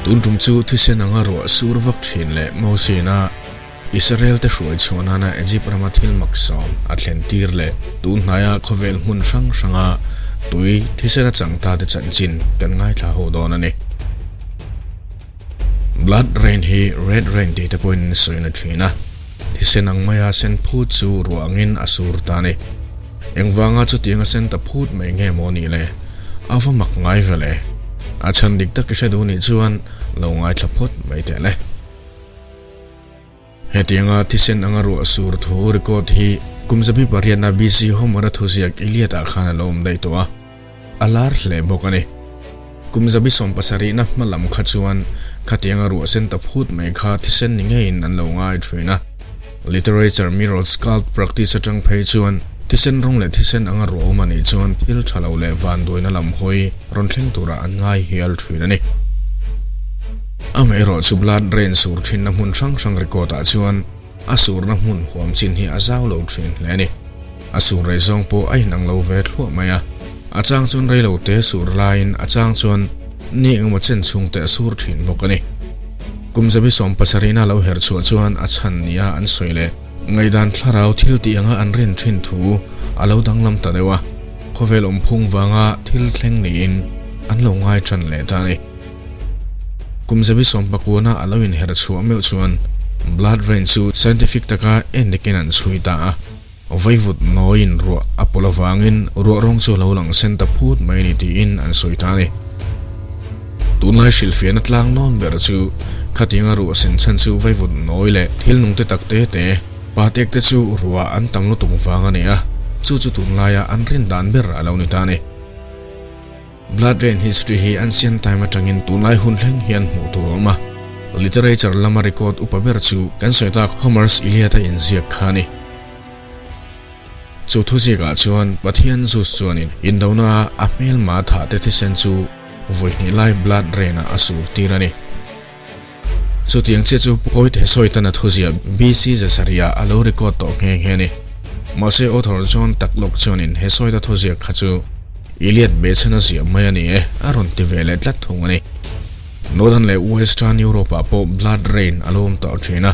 Tun tum chu thisen anga ruah sur vak thin leh Mosina Israel te hruai chhuah nana Egypt rama thil mak sawm a thlen tir leh tun hnaia khawvel hmun hrang hranga tui thisen a chang ta te chanchin kan ngaithla ho dawn a ni. Blood rain hi red rain tih te pawhin an sawi na thin a, thisen ang maia sen phut chu ruah angin a sur ta a ni. Engvanga chutianga sen ta phut mai nge maw nih le? A va mak ngai ve le. A chhan dik tak i hre duh nih chuan lo ngaithla phawt mai teh le. Hetianga thisen anga ruah sur thu record hi kum zabi pariatna BC Homer-a thuziak Iliad-ah khan a lo awm daih tawh a, a lar hle bawk a ni. Kum zabi sawmpasarihna hma lam kha chuan khatianga ruah sen ta phut mai kha thisen ni ngeiin an lo ngai thin a. Literature Mirrors Cult Practice atang phei chuan thisen rawng leh thisen anga ruah awm a nih chuan thil tha lo leh vanduaina lam hawi rawn thleng turah an ngai hial thin a ni. Amaherawh chu blood rain sur thinna hmun hrang hrang record ah chuan a surna hmun huam chin hi a zau lo thin hle a ni. A sur rei zawng pawh a inang lo ve thluah mai a, a chang chuan rei lo te sur laiin a chang chuan ni engemaw chen chhung te a sur thin bawk a ni. Kum zabi 70 na lo her chhuah chuan a chhan nia an sawi leh ngaihdan thlarau thil tih anga an rin thin thu a lo danglam ta deuh a, khawvel awmphung vanga thil thleng niin an lo ngai tan leh ta a ni. Kum zabi 19 a a lo inher chhuah meuh chuan blood rain chu scientific taka endikin an chhui ta a, vaivut nawiin ruah a pawlh avangin ruah rawng chu a lo lang sen ta phut mai a ni tiin an sawi ta a ni. Tunlai hrilhfiahna tlang nawn ber chu khatianga ruah sen chhan chu vaivut nawi leh thil nung te tak te te, pa tek te chu ruah an tam lutuk vang a ni a, chu chu tunlaia an rin dan ber a lo ni ta a ni. Blood Rain history hi ancient time atangin tunlai hun thleng hian hmuh tur a awm a. Literature lama record upa ber chu kan sawi tak Homer's Iliad a inziak kha a ni. Chu thuziakah chuan Pathian Zeus chuanin indona a hmelma thah te thisen chu vawi hnih lai Blood Rain-ah a sur tir a ni. Chutiang chiah chu Pawite Sawitana thuziah BC Zesaria a lo record tawh nghe nghe a ni. Mahse author John Taklok chuanin he Sawita thuziak kha chu Iliad behchhan a ziah mai a ni e a rawn ti ve leh tlat thung a ni. Northern leh Western Europe-ah pawh blood rain a lo awm tawh thin a,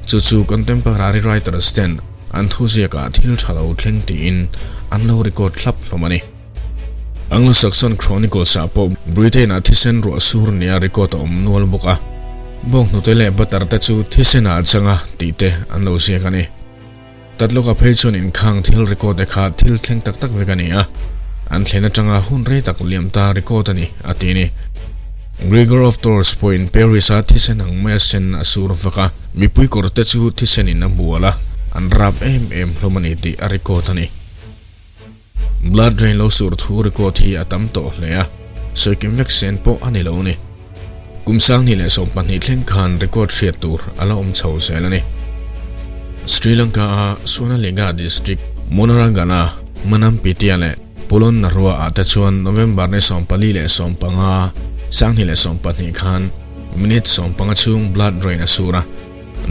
chu chu contemporary writers ten an thuziakah thil tha lo thleng tiin an lo record thlap hlawm a ni. Anglo-Saxon Chronicles-ah pawh Britain-ah thisen ruah sur nia record a awm nual bawk a, bawnghnute leh butter te chu thisen ah a chang a tih te an lo ziak a ni. Tatloka phei chuan inkhang thil record te kha thil thleng tak tak vek a ni a, an thlen atanga hun rei tak liam ta record a ni, a ti a ni. Gregor of Tours pawhin Paris-a thisen ang maia sen a sur vak a, mipui kawr te chu thisenin a bual a, an rap em em hlawm a ni tih a record a ni. Blood rain lo sur thu record hi a tam tawh hle a, sawikim vek sen pawh a ni lo a ni. Kum 2012 thleng khan record hriat tur a la awm chho zel a ni. Sri Lanka a Swanaliga district Monaragala, Manampitiya leh Polonnaruwa ah te chuan November ni 14 le 15, 2012 khan minute 15 chhung blood rain a sur a.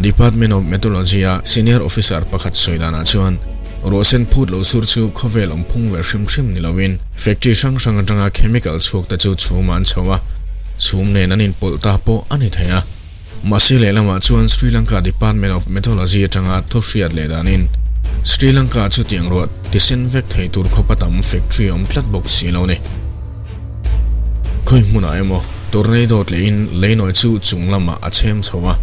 Department of Meteorology a senior officer pakhat sawi danah chuan ruahsen phut lo sur chu khawvel awm phung ve hrim hrim ni lovin factory hrang hrang atanga chemical chhuak te chu chhum an chho a, chhum nen an inpawlh ta pawh a ni thei a. Mahse lehlamah chuan Sri Lanka Department of Meteorology atanga thu hriat leh danin Sri Lanka chutiang ruah tisen vek thei tur khawpa tam factory awm tlat bawk si lo ni. Khawi hmunah emaw tornado tlehin leinawi chu chung lamah a chhem chho a,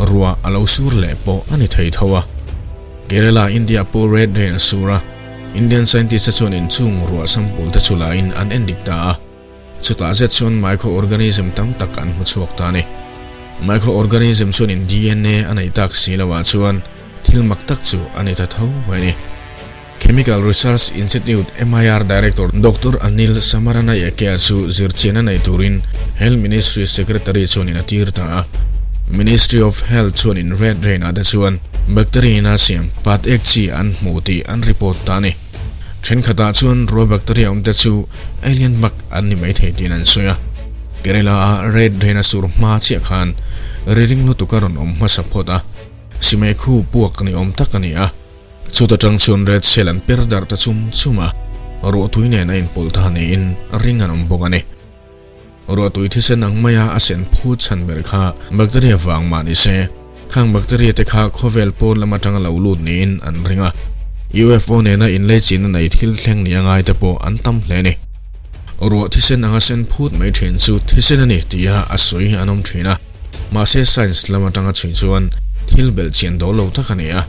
ruah a lo sur leh pawh a ni thei tho a. Kerala, India pawh red rain a sur a, Indian scientist te chuan inchung ruah sample te chu lain an endik ta a, chutah zet chuan microorganism tam tak an hmu chhuak ta a ni. Microorganism chuanin DNA a neih tak si loah chuan thil mak tak chu a ni ta tho mai a ni. Chemical Research Institute, MIR, Director Doctor Anil Samaranayake chu zirchian a nei turin Health Ministry Secretary chuanin a tir ta a. Ministry of Health chuanin red rain ah te chuan bacteria in a siam pat ek chi an hmu tih an report ta a ni. Thenkhatah chuan ruah bacteria awm te chu alien bug an ni maithei tiin an sawi a. Kerala a red rain a sur hma chiah khan riring lutuk a rawn awm hmasa phawt a, simei khu puak ni awm tak a ni a. Chuta tang chuan red cell an per darh ta chum chum a, ruahtui nen a inpawlh ta niin ring an awm bawk a ni. Ruahtui thisen ang maia a sen phut chhan ber kha bacteria vang mah ni se, khang bacteria te kha khawvel pawn lam atanga lo lut niin an ring a. UFO nena inleichina nei thil thleng ni angai te pawh an tam hle a ni. Ruah thisen anga sen phut mai thin chu thisen a ni tia a sawi an awm thin a, mahse science lam atanga chhui chuan thil belhchian dawl lo tak a ni a.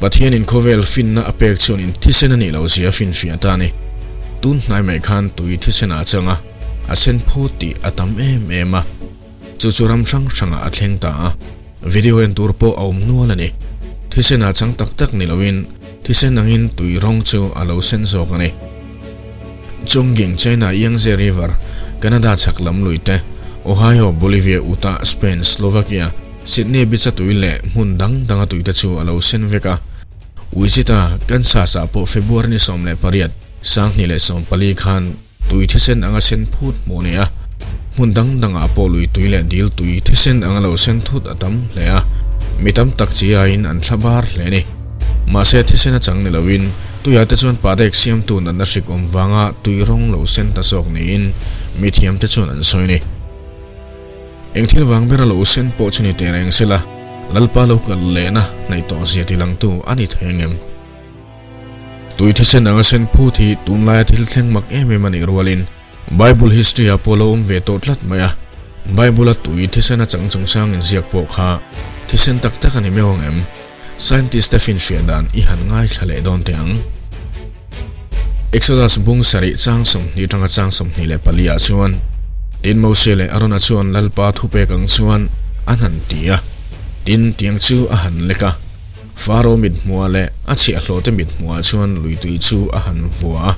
Pathianin khawvel finna a pek chuanin thisen a nih loh zia a finfiah ta a ni. Tun hnai mai khan tui thisen ah chang a, a sen phut tih a tam em em a. Chu chu ram hrang hrangah a thleng ta a, video en tur pawh a awm nual a ni. Thisen ah chang tak tak ni loin thisen angin tui rawng chu a lo sen zawk a ni. Chongqing, China Yangtze River, Canada chhak lam lui te, Ohio, Bolivia, Utah, Spain, Slovakia, Sydney Beach-a tui leh hmun dang danga tuite chu a lo sen vek a. Wichita, Kansas-ah pawh February ni 18, 2014 khan tui thisen anga sen phut hmuh a ni a. Hmun dang dangah pawh lui tui leh dil tui thisen anga lo sen thut a tam hle a, mi tam tak chi aiin an thla bar hle a ni. Mahse thisen a chang ni loin tuiah te chuan padek siamtu natna hrik awm vanga tui rawng lo sen ta zawk niin mi thiamte chuan an sawi a ni. Eng thil vang bera lo sen pawh chu ni teh reng sela, Lalpa lo kal lehna hnaih tawh zia tilangtu a ni thei angem? Tui thisen anga sen phut hi tunlaia thil thleng mak em em a nih rualin Bible history ah pawh lo awm ve tawh tlat mai a. Bible a tui thisen a chang chungchang inziak pawh kha thisen tak tak a ni meuh angem? Scientist te finfiah dan i han ngaithla leh dawn teh ang. Exodus bung sarih chang 20 atanga chang 24 ah chuan Tin Mose leh Arona chuan Lalpa thupek ang chuan an han ti a, tin tiang chu a han lek a. Faro mithmuah leh a chhiahhlawhte mithmuah chuan lui tui chu a han vua a,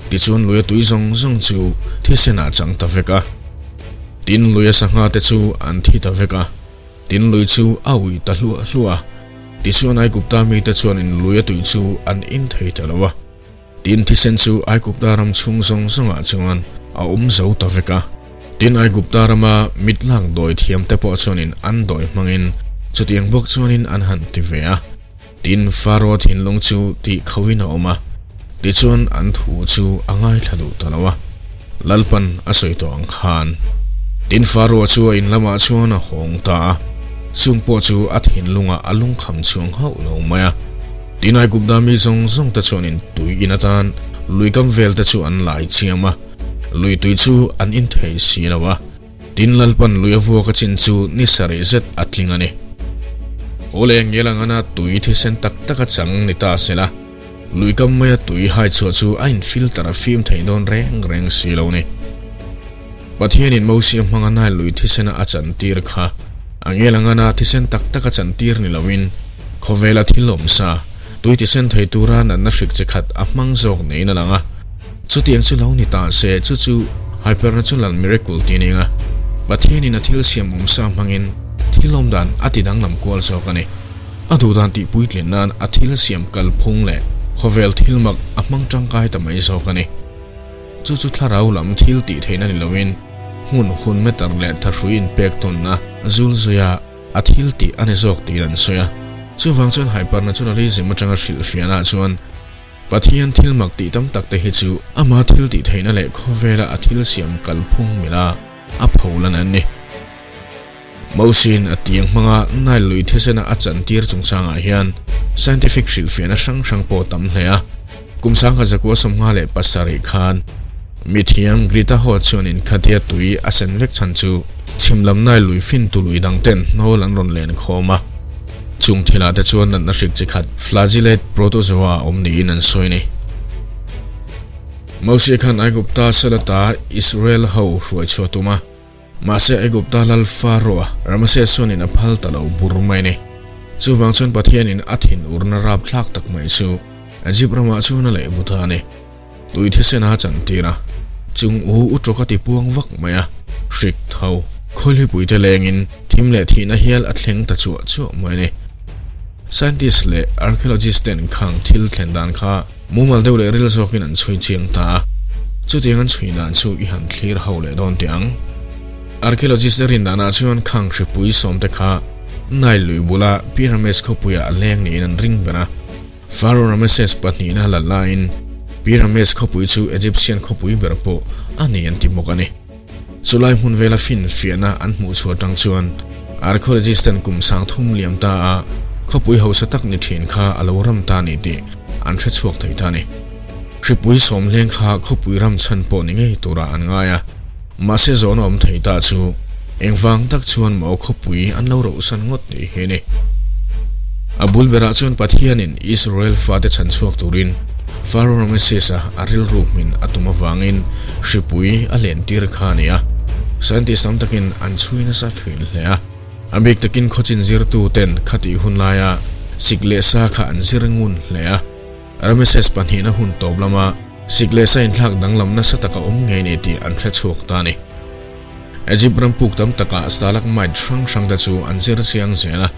tichuan luia tui zawng zawng chu thisen ah chang ta vek a. Tin luia sangha te chu an thi ta vek a. Tin lui chu a ui ta hluah hluah a, tichuan Aigupta mite chuan in lui a tui chu an in thei ta lo a. Tin thisen chu Aigupta ram chhung zawng zawngah chuan a awm zo ta vek a. Tin Aigupta rama mitlak dawi thiamte pawh chuanin an dawi hmangin chutiang bawk chuanin an han ti ve a. Tin Faro thinlung chu tih khauhin a awm a, tichuan an thu chu a ngaithla duh ta lo a, Lalpan a sawi tawh ang khan. Tin Faro chu a in lamah chuan a hawng ta a, chung pawh chu a thinlungah a lungkham chhuang hauh lo mai a. Tin Aigupta mi zawng zawng te chuanin tui in atan lui kam vel te chu an lai chiam a, lui tui chu an in thei si lo a. Tin Lalpan lui a vuak a chin chu ni sarih zet a tling a ni. Awle ngel ang ana tui thisen tak tak a chang ni ta se la, lui kam maia tui hai chhuah chu a in filter a fim thei dawn reng reng si lo ni. Pathianin Mosia hmanga Nile lui thisena a chan tir kha a ngel ang ana thisen tak tak a chan tir ni loin khawvela thil awm sa tui tisen thei tura natna hrik chi khat a hmang zawk niin a lang a. Chutiang chu lo ni ta se, chu chu hypernatural miracle tih a ni ang a, Pathianin a thil siam awmsa hmangin thil awm dan a ti danglam kual zawk a ni. A duh dan tih puitlin nan a thil siam kalphung leh khawvel thil mak a hmang tangkai ta mai zawk a ni. Chu chu thlarau lam thil tih theihna ni loin hmun hun meter leh thahrui inpek tawnna zul zuia a thil tih a ni zawk tiin an sawi a. Chuvang chuan hypernaturalism atanga hrilhfiahna chuan Pathian thil mak tih tam tak te hi chu ama thil tih theihna leh khawvela a thil siam kalphung mila a pholan an ni. Mosiin a tiang hmanga Nile lui thisena a chantir chungchangah hian scientific hrilhfiahna hrang hrang pawh tam hle a. Kum 1957 khan mithiam Greta Ho chuanin khatia tui a sen vek chhan chu chhim lam Nile lui fintu lui dang ten hnawl an rawn len khawm a. Chung thilah te chuan natna hrik chi khat flagellate protozoa a awm niin an sawi a ni. Moses khan Aigupta salata Israel ho hruai chhuah tum a, mahse Aigupta lal Pharaoh-a Ramesses chuanin a phal ta lo bur mai a ni. Chuvang chuan Pathianin a thinurna rapthlak tak mai chu Egypt ramah chuan a leh bu ta a ni. Tui thisen a chantir a, chung u u tawk a ti puang vak mai a, hrik tho khawilhipui te lengin thim leh thihna hial a thleng ta chuah chuah mai a ni. Scientist leh archaeologist ten khang thil thlen dan kha mumal deuh leh ril zawkin an chhui chiang ta a, chutiang an chhui dan chu i han thlir ho leh dawn teh ang. Archaeologist te rin danah chuan khang hripui sawmte kha Nile lui bula Pyramids khawpuiah a leng niin an ring ber a. Pharaoh Rameses pahnihna la laiin Pyramids khawpui chu Egyptian khawpui ber pawh a ni an ti bawk a ni. Chulai hmun vela finfiahna an hmuh chhuah atang chuan archaeologist ten kum 3000 liam ta a khawpui hausa tak ni thin kha a lo ram ta ni tih an hre chhuak thei ta ni. Hripui sawmhleng kha khawpui ram chhan pawh ni ngei turah an ngai a. Mahse zawhna awm thei ta chu engvang tak chuan maw khawpui an lo rohsan ngawt tih hi a ni. A bul berah chuan Pathianin Israel fate chhan chhuak turin Pharaoh Ramesses-a a rilru hmin a tum avangin hripui a lentir kha a ni a. Scientist tam takin an chhui nasa thin hle a. A bik takin khawchin zirtu ten khatih hun laia sik leh sa kha an zir ngun hle a. Ramesses pahnihna hun tawp lama sik leh sa inthlak danglam nasa taka awm ngei ni tih an hre chhuak ta a ni. Egypt ram puk tam takah stalagmite hrang hrang te chu an zir chiang zel a.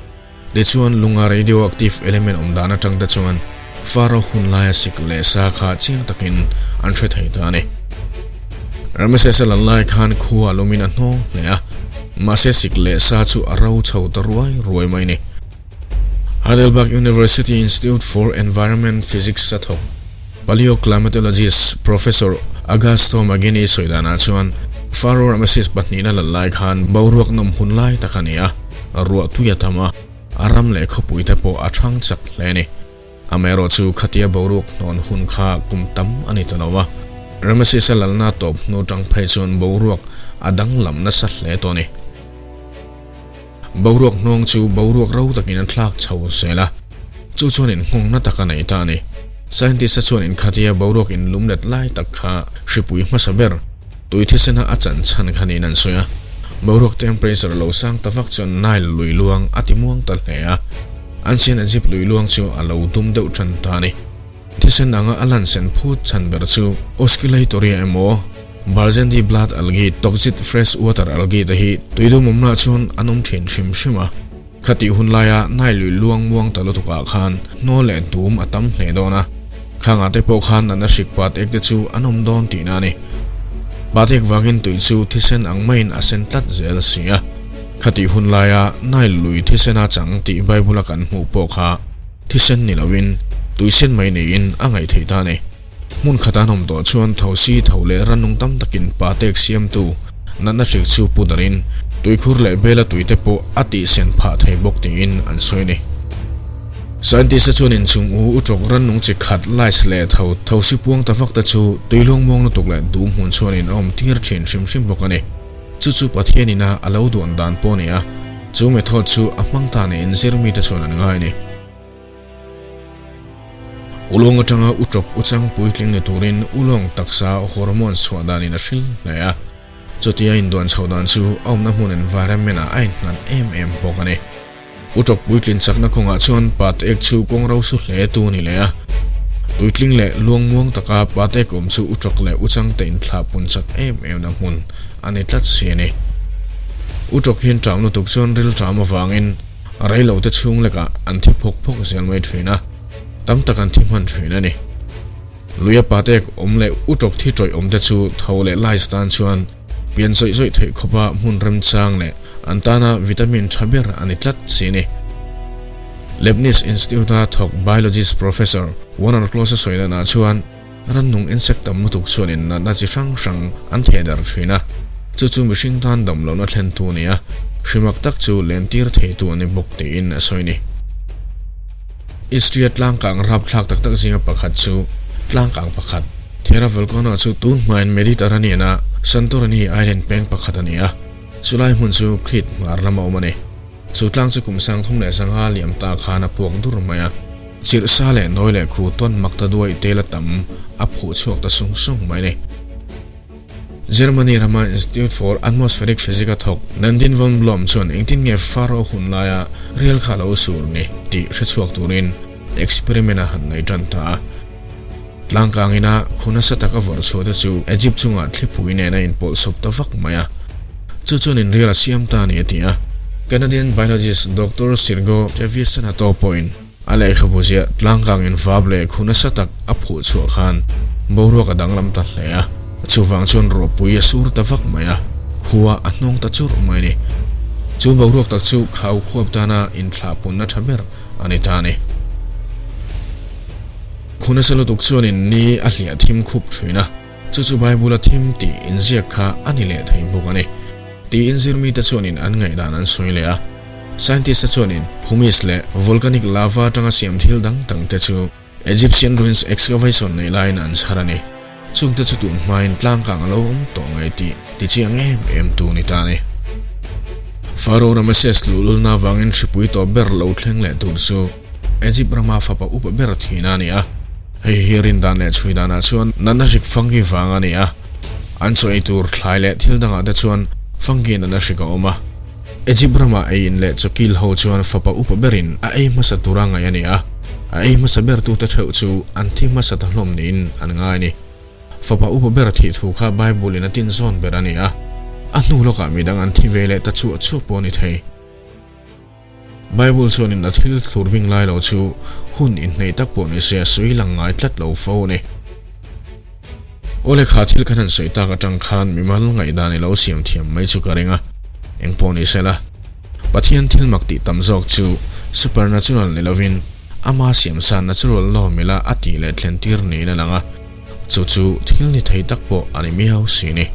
Tichuan lunga radioactive element awm dan atang te chuan Pharaoh hun laia sik leh sa kha chiang takin an hre thei ta a ni. Ramesses a lan lai khan khua a lumin a hnawng hle a, mahse sik leh sa chu a ro chho ta ruai ruai mai a ni. Heidelberg University Institute for Environment Physics a thawk. Paleoclimatologist Professor Augusto Magini sawi danah chuan Pharaoh Ramesses pahnihna lal lai khan boruak nawm hun lai tak a ni a, ruah tui a tam a, a ram leh khawpui te pawh a thang chak hle a ni. Amaherawh chu khatia boruak hnawn hun kha kum tam a ni ta lo a, Ramesses a lalna tawp hnu tang phei chuan boruak a danglam nasa hle tawh a ni. Boruak hnawng chu boruak ro takin a thlak chho zel a, chu chuan inhmawngna tak a nei ta a ni. Scientist-a chuan inkhatia boruak inlum let lai tak kha hripui hmasa ber, tui thisena a chan chhan kha niin an sawi a. Boruak temperature lo sang ta vak chuan Nile lui luang a ti muang ta hle a, an chian Egypt lui luang chu a lo dum deuh tan ta a ni. Thisen anga a lan sen phut chhan ber chu Oscillatoria emaw, Burgundy blood algae, toxic fresh water algae te hi tuidum awmnaah chuan an awm thin hrim hrim a. Khatih hun laia Nile lui luang muang ta lutukah khan hnawl leh dum a tam hle dawn a. Khangah te pawh khan natna hrik pat ek te chu an awm dawn tihna a ni. Pat ek vangin tui chu thisen ang maiin a sen tlat zel si a. Khatih hun laia Nile lui thisena chang tih Bible-a kan hmuh pawh kha Thisen ni loin tuisen mai neiin a ngaih theih ta a ni. Hmun khat an awm tawh chuan thosi tho leh rannung tam takin pa tek siamtu natna hrik chu pu darin tuikhur leh bela tuite pawh a tihsen phah thei bawk tiin an sawi a ni. Scientist-a chuan inchung u utawk rannung chi khat lice leh tho thosi puang ta vak te chu tuiluang muang lutuk leh dum hmun chuanin a awm tir thin hrim hrim bawk a ni. Chu chu Pathian ina a lo duan dan pawh a ni a. Chu method chu a hmang ta niin zirmite chuan an ngai a ni. Ulawng atanga utawp uchang puitling ni turin ulawng taksa hormones chhuah danin a hril hle a. Chutia induan chhoh dan chu a awmna hmun environment ah a innghat em em bawk a ni. Utawp puitlin chakna kawngah chuan pat ek chu kawng ro su hle tu a ni leh a. Tuitling leh luangmuang taka pat ek awm chu utawk leh uchang te inthlah pun chak em em na hmun a ni tlat si a ni. U Tawk hian ṭam lutuk chuan ril ṭam avangin reilo te chhung lekah an thi phawk phawk zel mai ṭhin a, tam tak an thi hman ṭhin a ni. Luia patek awm leh U Tawk thi ṭawih awm te chu tho leh lais tan chuan pian zawih zawih theih khawpa hmun remchang leh an tana vitamin ṭha ber a ni tlat si a ni. Leibniz Institute-a thawk biologist Professor Werner Klose sawi danah chuan, Rannung insect tam lutuk chuanin natna chi hrang hrang an theh darh thin a, chu chu mihring tan dam lohna thlentu a ni a, hrimak tak chu lentir theitu a ni bawk tiin a sawi a ni. Istria tlangkang rapthlak tak tak zinga pakhat chu tlangkang pakhat, Thera Volcano chu tun hmain Mediterranean-a Santorini Island peng pakhat a ni a, chulai hmun chu Crete hmar lama awm a ni. Chu tlang chu kum 35 liam ta khan a puak dur mai a. Chirh sa leh nawi leh khu tawn mak ta duai tel a tam a phuh chhuak ta sung sung mai a ni. Germany rama Institute for Atmospheric Physics a thawk Nandin von Blom chuan engtin nge Pharaoh hun laia rial kha lo sur ni tih hre chhuak turin experiment a han nei tan ta a. Tlangkang ina khu nasa taka vawrh chhuah te chu Egypt chungah thlipui nen a inpawlh sawp ta vak mai a. Chu chuan inrial a siam ta a ni a ti a. Canadian biologist Doctor Sirgo Trevisanato pawhin a lehkhabu ziah tlangkang invap leh khu nasa tak a phuh chhuah khan boruak a danglam ta hle a. Chuvang chuan ruahpui a sur ta vak mai a, khua a hnawng ta churh mai a ni. Chu boruak tak chu khau khuap tana inthlahpunna tha ber a ni ta a ni. Khu nasa lutuk chuanin ni a hliah thim khup thin a. Chu chu Bible-a thim tih inziak kha a ni leh thei bawk a ni. Tiin zirmite chuanin an ngaihdan an sawi leh a. Scientist-te chuanin pumice leh volcanic lava atanga siam thil dang dangte chu Egyptian ruins excavation neih laiin an chhar a ni. Chungte chu tun hmain tlangkang a lo awm tawh ngei tih tichiang em em tu ni ta a ni. Pharaoh Ramesses luhlulna avangin hripui tawp ber lo thleng leh tur chu Egypt rama fapa upa ber thihna a ni a. Hei hi rindan leh chhui danah chuan natna hrik fungi vang a ni a. An chaw ei tur thlai leh thil dangah te chuan fungi natna hrik a awm a. Egypt rama ei in leh chawkil ho chuan fapa upa berin a ei hmasa tura ngaih a ni a. A ei hmasa bertute theuh chu an thi hmasa ta hlawm niin an ngai a ni. Fapa upa ber thih thu kha Bible in a tin zawn ber a ni a. A hnu lawkah midang an thi ve leh ta chuah chuah pawh a ni thei. Bible chuanin a thil thlur bing lai lo chu hun inhneih tak pawh ni se a sawi lang ngai tlat lo fo a ni. Awle kha thil kan han sawi tak atang khan mimal ngaihdan i lo siam thiam mai chu ka ring a, eng pawh ni se la, Pathian thil mak tih tam zawk chu supernatural ni lovin ama siamsa natural law mila a tih leh thlen tir niin a lang a, chu chu thil ni thei tak pawh a ni miau si ni.